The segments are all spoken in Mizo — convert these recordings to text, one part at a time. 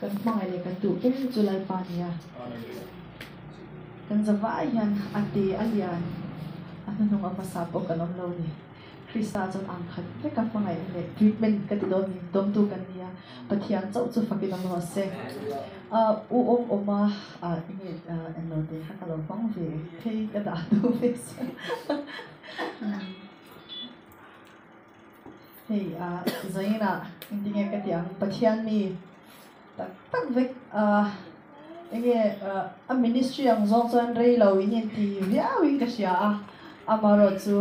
Kan hmangaih leh kan duh ber chu Lalpa a ni a. Kan zavai hian a te a lian, a hnuhnung a hmasa pawh kan awm lo a ni. Krista chuan ang khat vek a hmangaih leh treatment ka ti dawn ni, dawmtu kan ni a, Pathian chauh chu fakin awm rawh se. U awm awm a, enge englo te kha ka lo hmang ve phei ka dah duh ve se. Hei zainah engtinge ka ti ang, Pathian mi tak tak vek enge a ministry ang zawng chuan rei lo in inti viau in ka hria a, amaherawh chu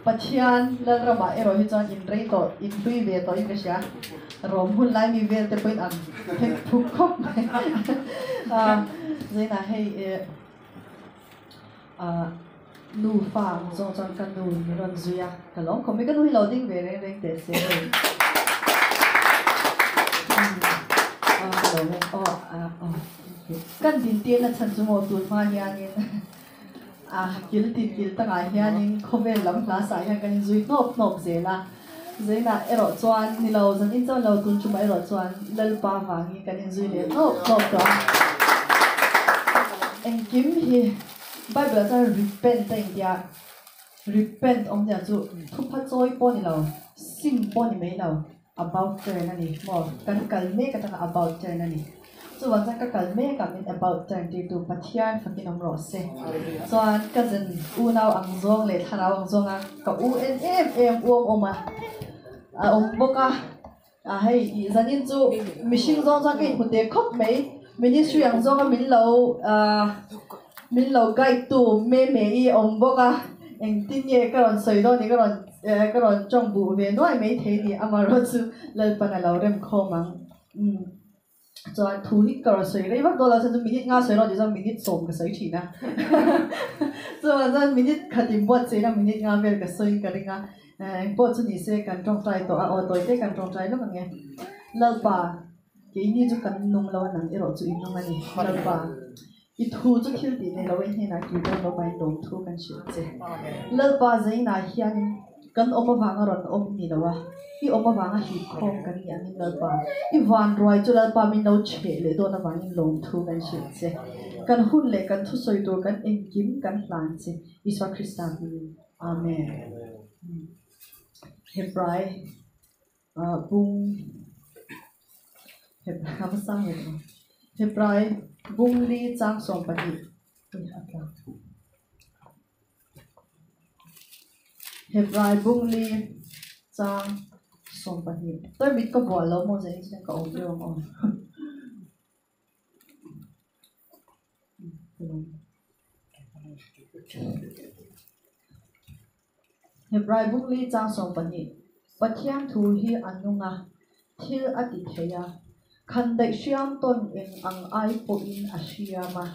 Pathian Lalramah erawh hi chuan in rei tawh in hlui ve tawh in ka hria, rawm hun lai mi vel te pawhin an thek thuk khawp mai zainah hei Nu fa ang zawng chuan ka nu in min rawn zui a, ka lawm khawp mai, ka nu hi lo ding ve reng reng teh se hei. Ka lo reng aw aw kan din tir na chhan chu maw tun hma hianin a kil tin kil tangah hianin khawvel lam hla sah hian kan inzui hnawp hnawp zel a, zainah erawh chuan ni lo zan in chuan lo tun tumah erawh chuan Lalpa vangin kan inzui leh hnawp hnawp tawh a, engkim hi. Bible ah chuan repent a intia, repent awmzia chu thupha chawi pawh ni lo, sim pawh ni mai lo, about turn a ni maw, kan kal mek atanga about turn a ni. Chuvang chuan ka kal mek ah min about turn tirtu Pathian fakin awm rawh se. Chuan cousin unau ang zawng leh thlarau ang zawnga ka u en em em uam awm a, a awm bawk a. A hei i zanin chu mihring zawng chuan ka inhmu teh khawp mai ministry ang zawnga min lo ah min lo guide tu me me i awm bawk a engtin nge ka rawn sawi dawn ni ka rawn eh ka rawn tawng buh ve nuai mai thei ni amaherawh chu Lalpan a lo rem khawm ang umm. Chuan thu hi ka rawn sawi rei vak dawn lo chuan chu minute nga sawi rawh tih chuan minute sawm ka sawi thin a chuvang chuan minute khat in buatsaih na minute nga vel ka sawi ka ring a engpawh chu ni se kan tawngtai tawh a aw tawi te kan tawngtai lawk ang e Lalpa keini chu kan nung lo a nang erawh chu i nung a ni Lalpa i thu chu thil tih nei lo in hnenah kir dawn lo mai lawm thu kan hrilh che Lalpa zainah hianin Kan awm avanga rawn awm ni lo a, i awm avanga hip khawm kan nih angin Lalpa, i van ruai chu Lalpa min lo chheh leh dawn avangin lawmthu kan hrilh che. Kan hun leh kan thusawi tur kan engkim kan hlan che, Isua Krista hmingin. Amen. Hebrai bung Hebrai bung li chang 12 a tla. Hebrai bung li chang 12. Toy mit ka bual lo maw zei chuan ka awm deuh ang aw. Hebrai bung li chang 12. Pathian thu hi a nung a, thil a ti thei a, khandaih hriam tawn eng ang ai pawhin a hriam a,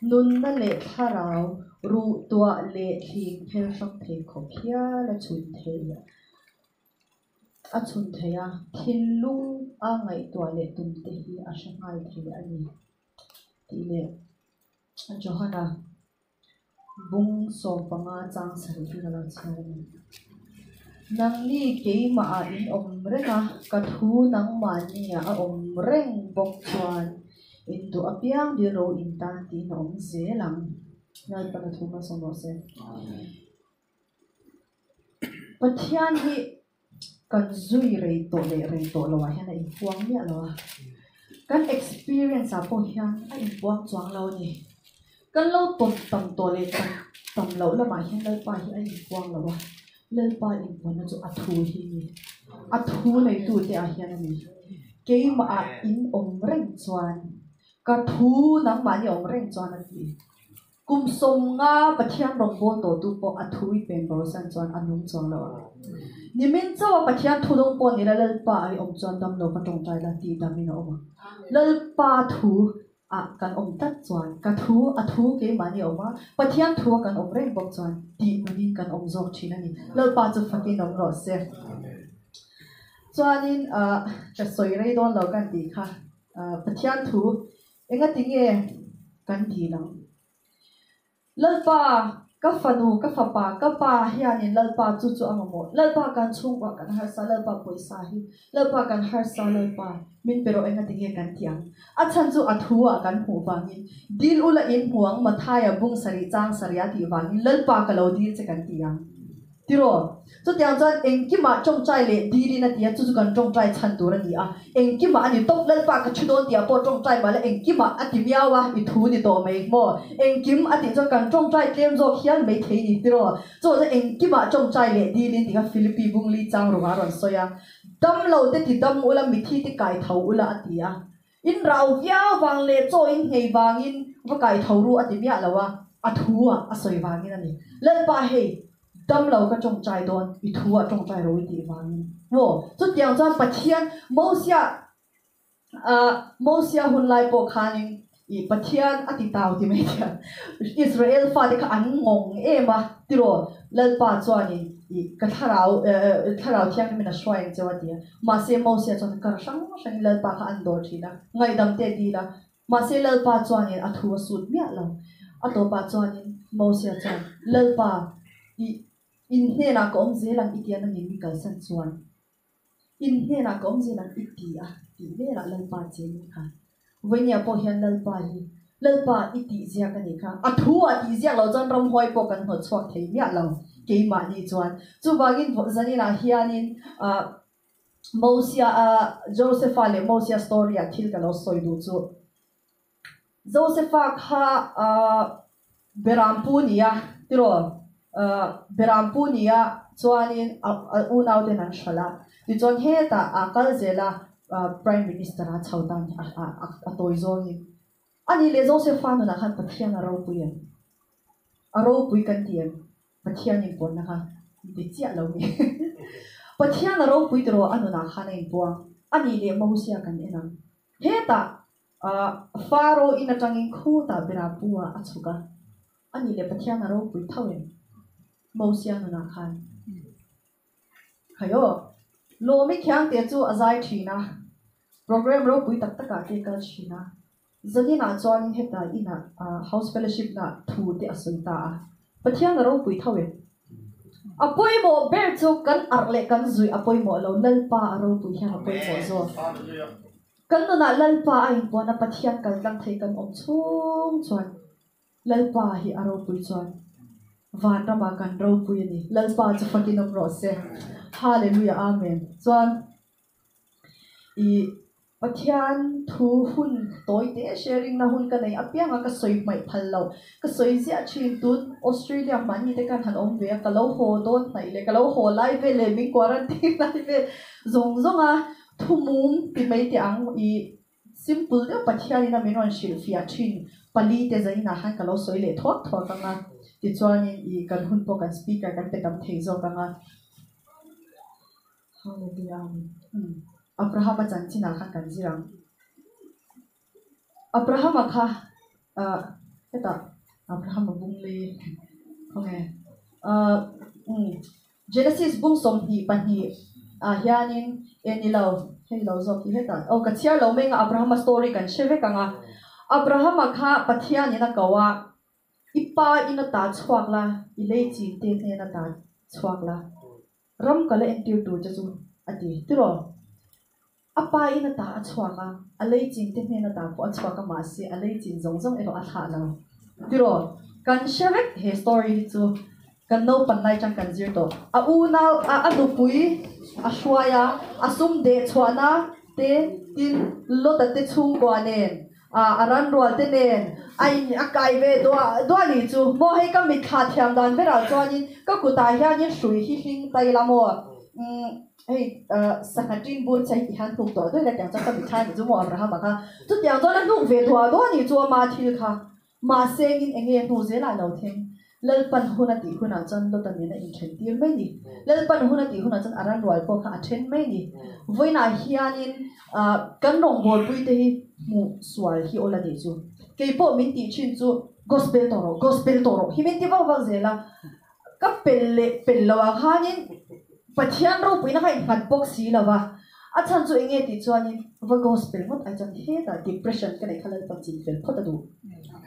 nunna leh thlarau ruh tuah leh thling phel hrang thei khawp hial a chhun thei a chhun thei a, thinlung a ngaihtuah leh tum te hi a hre nghal thei a ni tih leh Johana Bung 15 chang sarih hi ka lo chhiar a ni. Nangni keimah ah in awm reng a, ka thu nangmahni ah a awm reng bawk chuan in duh apiang dil ro in tan tiin a awm zel ang. Lalpan a thu hmasawm rawh se. Pathian hi kan zui rei tawh leh rei tawh lo ah hian a inpuang miah lo a, kan experience ah pawh hian a inpuang chuang lo a ni. Kan lo tawn tam tawh leh tam tam loh lamah hian Lalpa hi a inpuang lo a, Lalpa inpuanna chu a thu hi a ni, a thu neitu te ah hian a ni. Keimah ah in awm reng chuan ka thu nangmahni awm reng chuan a ti. Kum 50 Pathian rawngbâwl tawhtu pawh a thu i pen bosan chuan a nung chuang lo ang. Nimin chauha Pathian thu dawng pawh ni la Lalpa a i awm chuan dam lo ka tawngtai la tih damin a awm ang. Lalpa thu ah kan awm tlat chuan ka thu a thu keimahni a awm a, Pathian thu a kan awm reng bawk chuan tih nunin kan awm zawk thin a ni. Lalpa chu fakin awm rawh se. Chuanin ka sawi rei dawn lo kan tih kha Pathian thu Engati nge kan dil ang? Lalpa, Ka fanu, ka fapa, ka pa hianin Lalpa chu chu a mamawh. Lalpa kan chhungkua kan harsa, Lalpa pawisa hi, Lalpa kan harsa, Lalpa min pe rawh engati nge kan ti ang? A chhan chu a thu ah kan hmuh vangin, Dil ula in hmu ang, Mathaia bung sarih chang sarih a tih vangin Lalpa ka lo dil che kan ti ang. Tiraw? Chutiang chuan engkimah tawngtai leh dilin a ti a, chu chu kan tawngtai chhan tur a ni a. Engkimah a ni tawp, Lalpa ka thu dawn tihah pawh tawngtai mah la engkimah a ti miau a, i thu ni tawh mai maw? Engkim a tih chuan kan tawngtai tlem zawk hial mai thei ni tiraw? Chuvang chuan engkimah tawngtai leh dilin tih kha Philippi bungli chang rungah a rawn sawi a, Dam lo te ti dam ula, mithi te kai tho ula a ti a. In rau viau vang leh chaw in nghei vangin va kai tho ru a ti miah lo a, a thu ah a sawi vangin a ni. Lalpa hei, dam lo ka tawngtai dawn, i thu ah tawngtai ro i tih vangin. Maw? Chutiang chuan Pathian Mosia ah Mosia hun lai pawh khanin i Pathian a ti tau ti mai thiam. Israel fate kha an ngawng em a, tiraw? Lalpa chuanin i ka thlarau thlarau thianghlimin a hruai ang cheu a ti a. Mahse Mosia chuan kar hrang hrangin Lalpa kha an dawr thin a, ngaihdam te a dil a. Mahse Lalpa chuanin a thu a sut miah lo. A tawpah chuanin Mosia chuan, Lalpa, i in hnenah ka awm zel ang i ti a nangin mi kalsan chuan in hnenah ka awm zel ang i ti a tih velah Lalpa chengin kha Vawinia pawh hian Lalpa hi Lalpa i tih ziak a nih kha. A thu a tih ziak loh chuan ramhuai pawh kan hnawt chhuak thei miah lo keimahni chuan. Chuvangin zaninah hianin ah Mosia a Josepha leh Mosia story ah thil ka lo sawi duh chu. Josepha kha ah Berampu nia tiraw ah Berampu nia chuanin a unauten an hralh a. Tichuan hetah a kal zel a Prime Minister a chho tan a tawi zawngin a ni leh Josepha nunah khan Pathian a ropui em? A ropui kan ti em? Pathian inpuanna kha ti chiah lo ni. Pathian a ropui tiraw a nunah khan a inpuang a ni leh Mosia kan en ang. Hetah Pharaoh in atangin khutah Berapu ah a chhuk a, a ni leh Pathian a ropui tho em? Mosia nunah khan. Hayo, Lawmi Khiangte chu a zai thin a, program ropui tak takah te kal thin a. Zaninah chuanin heta inah House Fellowship na thu te a sawi ta a. Pathian a ropui tho em? A pawimawh ber chu kan arh leh kan zuih a pawimawh lo, Lalpa a ropui hian a pawimawh zawk. Kan nunah Lalpa a inpuan a, Pathian kaltlang thei kan awm chhung chuan Lalpa hi a ropui chuan vanramah kan ropui a ni. Lalpa chu fakin awm rawh se. Hallelujah Amen. Chuan i Pathian thu hun tawi te sharing na hun ka nei apiang a ka sawi hmaih phal lo. Ka sawi ziah thin tun Australia hmanni te khan han awm ve a ka lo haw dawn hnaih leh ka lo haw lai vel leh min quarantine lai vel zawng zawng a thu mum ti mai teh ang i Simple deuh Pathianin a min rawn hrilhfiah thin pali te zainah khan ka lo sawi leh thuak thuak ang a, tichuanin i kan hun pawh kan speaker kan pe tam thei zawk ang a. Hallelujah Amen. Umm Abrahama chanchinah khan kan zir ang. Abrahama kha ah hetah Abrahama bung lei khawnge ah umm Genesis bung 22 ah hianin e ni lo, hei lo zawk hi hetah aw ka chhiar lo mai ang a Abrahama story kan hre vek ang a. Abrahama kha Pathianin a ko a, I pa in a ta chhuak la, i lei chin te hnen a ta chhuak la, ram ka la entir tur che chu a ti tiraw? A pa in a ta a chhuak a, a lei chin te hnen a ta pawh a chhuak a mahse a lei chin zawng zawng erawh a thlah lo. Tiraw? Kan hre vek he story hi chu kan naupan lai chang kan zir tawh. A unau a a nupui a hruai a, a sum deh chhuahna te tin Lot-a te chhungkua nen a a ran rual te nen a in a kai ve duah duah ni chu. Maw hei ka mitthla thiam dan berah chuanin ka kutah hianin hrui hi hling ta ila maw? Umm. Hei sangha tin bur che hi ti hian hnuk tawh daih la tiang chuan ka mitthla ni chu maw Abraham a kha chutiang chuan a hnuk ve duah duah ni chu ama thil kha mahse in eng nge hnu zelah lo thleng Lalpan hun a tih hunah chuan Lota nen a inthen tir mai ni Lalpan hun a tih hunah chuan a ran rual pawh kha a then mai ni vawiinah hianin kan rawngbawlpui te hi hmuh sual hi awl a nih chu keipawh min tih thin chu gospel tawh rawh gospel tawh rawh hi min ti vak vak zel a. Ka pel leh pel lo ah khanin Pathian ropuina kha innghat bawk si lo va. A chhan chu enge tih chuanin va gospel ngawt ai chuan hetah depression ka neih kha Lalpan chin fel phawt a duh.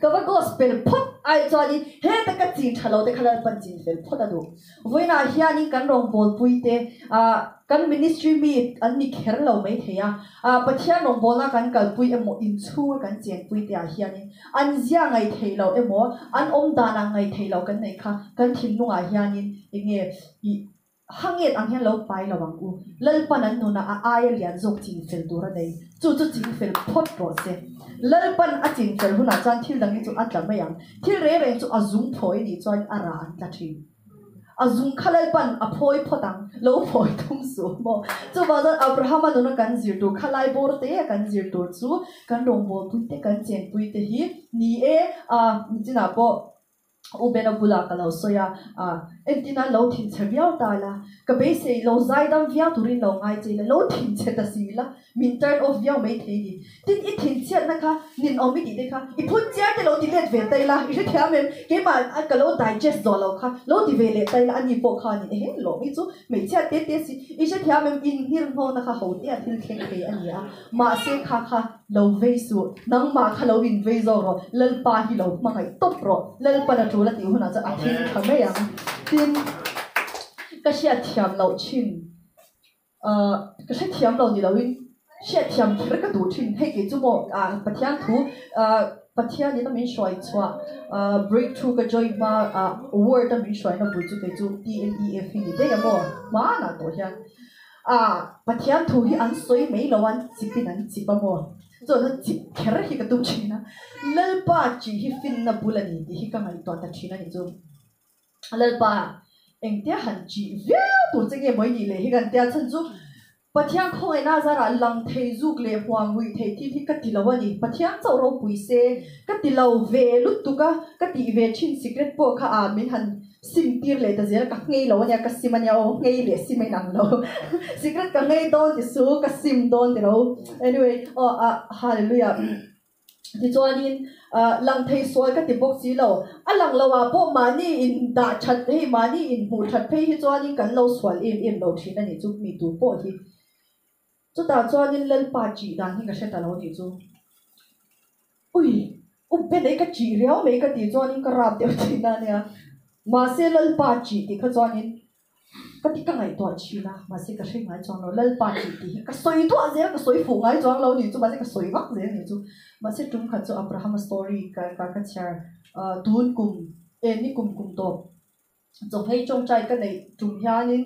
Ka va gospel phawt ai chuanin heta ka chin tha lo te kha Lalpan chin fel phawt a duh. Vawiinah hianin kan rawngbawlpui te ah kan ministry mi an ni kher lo mai thei a, ah Pathian rawngbawlna kan kalpui emaw inchhunga kan chenpui te ah hianin an zia ngaih theih loh emaw an awm danah ngaih theih loh kan neih kha kan thinlungah hianin enge ih Hanget ang hian lo pai lo ang u. Lalpan an nunah a aia lian zawk chingfel tur a nei. Chu chu chingfel phawt rawh se. Lalpan a chingfel hunah chuan thil dang hi chu a tla mai ang. Thil reng reng chu a zung phawi nih chuan a rah an tla thin. A zung kha Lalpan a phawi phawt ang, lo phawi tum suh maw. Chuvang chuan Abrahama nuna kan zir tur, khalai bawr te a kan zir tur chu kan rawngbawlpui te, kan chenpui te hi ni e, a nichinah pawh U Bena bulah ka lo sawi a, entin a lo thinchhe viau ta la, ka beisei lo zaidam viau turin lo ngai che ila, lo thinchhe ta si ila, min turn off viau mai thei ni. Tin, i thinchhiatna kha ninawm i tih te kha i phun chiar te lo ti let ve ta ila, i hrethiam em? Keimah ka lo digest zawh lo kha lo ti ve leh ta ila, ani pawh kha ni ehe lawm hi chu hmeichhia te te si, i hrethiam em? Inngirhnawna kha ho te a thil thleng thei a ni a, mahse kha kha Lo vei suh, nangmah kha lo in vei zawk rawh, Lalpa hi lo hmangaih tawp rawh, Lalpan a tul a tih hunah chuan a thil tha mai ang. Tin, ka hriatthiam loh thin, ahh ka hrethiam lo ni loin hriatthiam kher ka duh thin, hei kei chu maw ah Pathian thu ah Pathianin a min hruai chhuah ah breakthrough ka join hma ah word a min hruaina bul chu kei chu TNEF hi ni daih a maw hmanah tawh hian. A, Pathian thu hi an sawi mai lo an chip in an chip a maw? Chuan a chip kher hi ka tum thin a, Lalpa chi hi finna bul a ni tih hi ka ngaihtuah ta thin a nih chu. Lalpa engtia han chih viau tur che nge maw i nih leh hi kan tia chhan chu Pathian khawngaihna zarah lang thei zuk leh huam ruih theih thil hi ka ti lo a ni. Pathian chauh ropui se ka ti lo ve lutuk a, ka tih ve thin sikret pawh kha a min han Sim tir leh ta zel ka nghei lo ania ka sim ania aw nghei leh sim a inang lo secret ka nghei dawn ti su ka sim dawn ti lo anyway aw ah hallelujah tichuanin ah lang thei sual ka ti bawk si lo a lang lo ah pawh mahni in dah that hei mahni in hmuh that phei hi chuanin kan lo sual em em lo thin a nih chu mi tu pawh hi chutah chuanin Lalpa tih dan hi ka hre ta lo tih chu. Ui! U Benei ka chih riau mai ka tih chuanin ka rap deuh thin a nia. Mahse Lalpa chih tih kha chuanin ka ti ka ngaihtuah thin a, mahse ka hre ngai chuang lo. Lalpa chih tih hi ka sawi duah zel, ka sawi fuh ngai chuang lo nih chu, mahse ka sawi vak zel nih chu. Mahse tum khat chu Abrahama story ka ka ka chhiar tun kum eh ni kum kum tawp chawhmei tawngtai ka neih tum hianin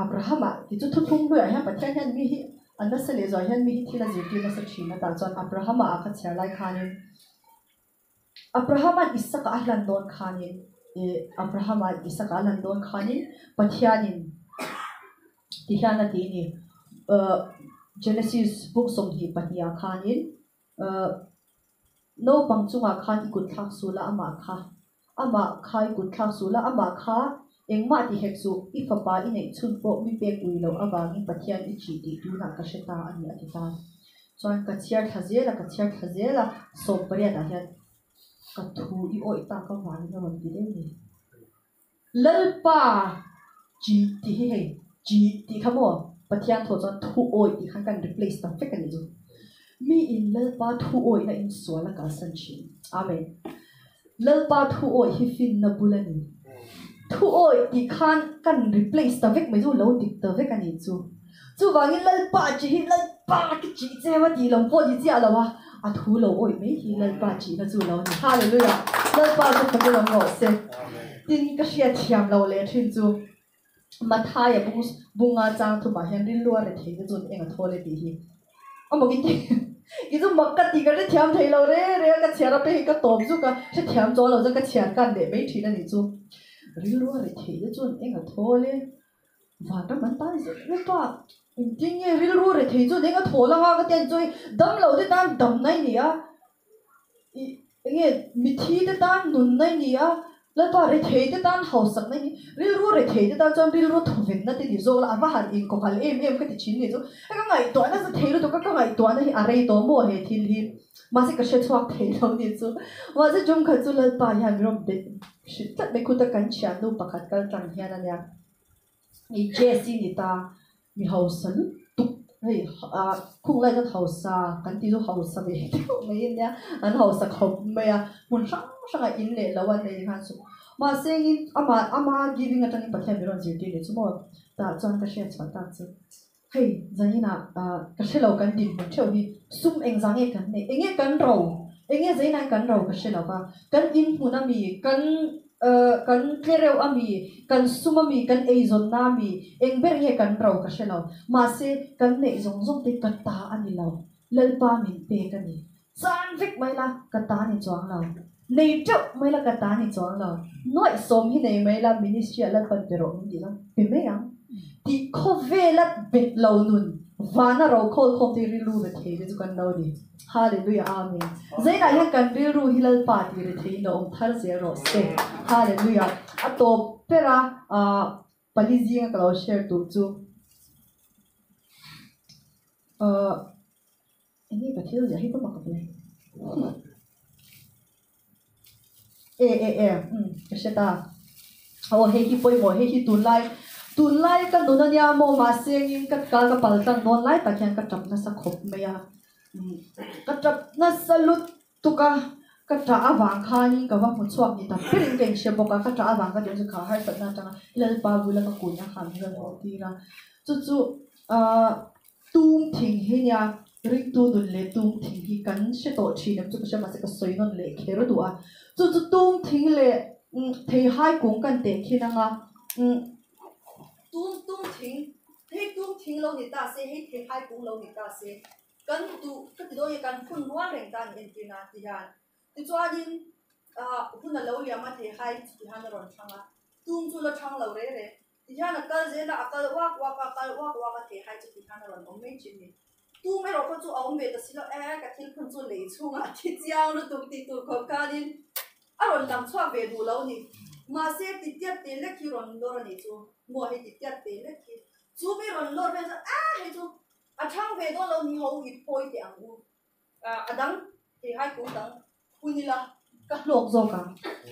Abrahama tih chu thuthlung hluiah hian Pathian hian mi hi a nasa leh zual hian mi hi thil a zirtir nasa thin a tah chuan Abrahama ah ka chhiar lai khanin Abrahama'n Isaka a hlan dawn khanin ih Abrahama'n Isaka a hlan dawn khanin Pathianin ti hian a ti a ni Genesis book 22 ah khanin Naupang chungah khan i kut thlak suh la, amah kha. Amah kha i kut thlak suh la, amah kha engmah ti hek suh, i fapa i neih chhun pawh mi pek ui loh avangin Pathian i ṭih tih tunah ka hre ta a ni, a ti ta. Chuan ka chhiar thla zel a, ka chhiar thla zel a, 18 ah hian ka thu i awih tak avangin a rawn ti daih a ni. Lalpa ṭih tih hi hei ṭih tih kha maw Pathian thaw chuan thu awih tih khan kan replace ta vek a nih chu. Mi in Lalpa thu awihna in sual a kalsan thin. Amen. Lalpa thu awih hi finna bul a ni. Thu awih tih khan kan replace ta vek mai chu lo dik ta vek a nih chu. Chuvangin Lalpa ṭih hi Lalpa ka ṭih che va tih lam pawh ni chiah lo a, a thu lo awih mai hi Lalpa ṭihna chu lo ni. Hallelujah! Lalpa chu fakin awm rawh se. Tin, ka hriatthiam lo leh ṭhin chu Mathaia bung bunga chang thumah hian rilru a rethei te chuan eng a thawl e tih hi a mawk in ti kei chu mak ka ti ka hrethiam thei lo re re a, ka chhiar a pek hi ka tawp zuk a, hrethiam chawl lo chuan ka chhiar kan leh mai ṭhin a nih chu. Rilru a rethei te chuan eng a thawl e. Vanram an tan zet zet a, engtin nge rilru rethei chu eng a thaw lang a ka ti a chuan damlo te tan damna i ni a, ih enge mithi te tan nunna i ni a, Lalpa rethei te tan hausakna i ni, rilru rethei te tan chuan rilru thawvenna te ni zawk la, a va han inkawkal em em ka ti thin ni chu, ka ngaihtuahna chu thei lutuk a, ka ngaihtuahna hi a rei tawh maw he thil hi, mahse ka hrechhuak thei lo ni chu, mahse tumkhat chu Lalpa hian min rawn bet hrilh tlat mai khuta kan thiannu pakhat kal tlang hian a nia. I Jess i ni ta, mi hausa lutuk, Hei khung lai chuan hausa kan tih chu hausa ve deuh mai a nia, an hausa khawp mai a, hmun hrang hrangah in leh lo an nei khan chu. Mahse in amah ama giving atangin Pathian min rawn zirtir leh chu maw? Tah chuan ka hriat chhuah tak chu hei zaninah ka hre lo kan dinhmun theuh hi sum engzah nge kan neih, enge kan ro, enge zaninah kan ro ka hre lo va, kan inhmun ami, kan Kan tlereuh a mi, kan sum a mi, kan eizawnna a mi, eng ber nge kan ro ka hre lo. Mahse, kan neih zawng zawng te ka ta a ni lo. Lalpa min pek a ni. Chan vek mai la, ka ta ni chuang lo. Nei teuh mai la, ka ta ni chuang lo. Nuaih sawm hi nei mai la, ministry ah Lalpan pe rawh min tih chuan pe mai ang. Tih khawvela bet lo nun, vana ro khawl khawm te rilru ve thei te chu kan lo ni. Hallelujah Amen Zainah hian kan rilru hi Lalpa tih ri theiin a awm thar zel rawh se Hallelujah A tawp ber a ah pali zinga ka lo share tur chu ah enge ka thil ziah hi ka mak ve E e e umm ka hre ta aw hei hi pawimawh hei hi tunlai tunlai ka nun ania maw mahse engin ka kal ka pal tlang dawn lai tak hian ka tap nasa khawp mai a umm ka tap nasa lutuk a ka tah avang khanin ka va hmu chhuak ni tak berin ka inhre bawk a ka tah avang ka tih chu kha harsatna atanga Lalpa bula ka kun a khan min rawn hmuh tir a chu chu ahh. Tum thing hi nia, ringtu nun leh tum thing hi kan hre tawh thin em chu ka hria mahse ka sawi nawn leh kher duh a. Chu chu tum thing leh theihai kung kan teh khin anga tum tum thing hei tum thing lo ni ta se hei theihai kung lo ni ta se kan duh ka ti dawn nge kan phun rual reng ta ni entir nan ti hian tichuanin hun a lo liam a theihai chu ti hian a rawn thang a tum chu la thang lo reh reh. Tihian a kal zel a, a kal uak uak a, a kal uak uak a thei hai chu tihian a rawn awm mai thin ni. Tum erawh khaw chu a awm ve ta si lo, e ka thil phun chu lei chhungah a thi chiang lutuk tih tur khawp khanin a rawn lang chhuak ve duh lo ni. Mahse titiat te lek hi rawn lawr a nih chu, maw hei titiat te lek hi. Chu mi rawn lawr vel chuan a hei chu a thang ve dawn lo ni ho i phawi teh ang u. A dang thei hai kung dang hun ila ka hlawk zawk ang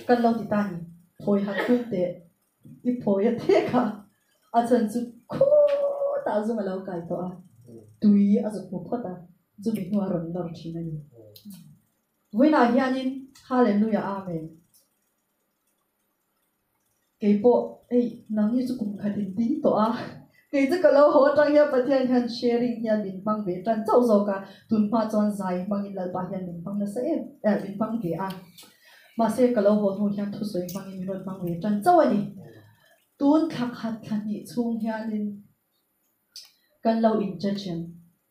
kan lo ti ta ni. Phawi han tum teh i phawi a thek a, a chhan chu khutah zung a lo kai tawh a, tui a zuk hmu phawt a, chumi hnuah a rawn lawr thin a ni. Vawiinah hianin Hallelujah Amen. Kei pawh hei nangni chu kum khat in ding tawh a, kei chu ka lo haw atang hian Pathian hian sharing hian min hmang ve tan chauh zawk a, tun hma chuan zai hmangin Lalpa hian min hmang nasa em eh min hmang ve a, mahse ka lo haw hnu hian thusawi hmangin min rawn hmang ve tan chauh a ni. Tun thla khat thla hnih chhung hianin Kan lo in judge em?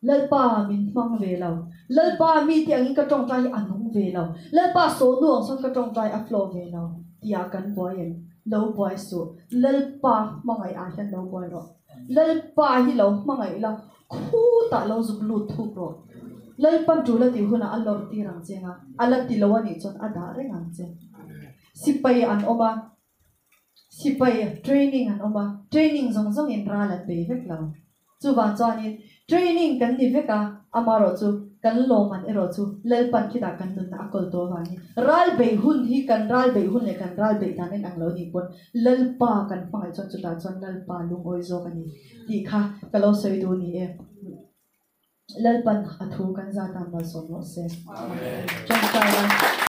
Lalpa min hmang ve lo. Lalpa mi te angin ka tawngtai hi a nung ve lo. Lalpa sawhnu ang sawn ka tawngtai a flow ve lo tihah kan buai em? Lo buai suh. Lalpa hmangaih ah hian lo buai rawh. Lalpa hi lo hmangaih la, khutah lo zuk lut thuk rawh. Lalpan tul a tih hunah a lawr tir ang che nga, a la ti lo a nih chuan a dah reng ang che. Sipai an awm a. Sipai training an awm a, training zawng zawngin ral an bei vek lo. Chuvang chuanin training kan ni vek a, amaherawh chu kan lawmman erawh chu Lalpan khitah kan nunna a kawl tawh avangin ral beih hun hi kan ral beih hun leh kan ral beih dan en ang lo nih pawn Lalpa kan hmangaih chuan chutah chuan Lalpa lungawi zawk a ni tih kha ka lo sawi duh ni e. Lalpan a thu kan zat a malsawm rawh se. Amen. Tawngtaina.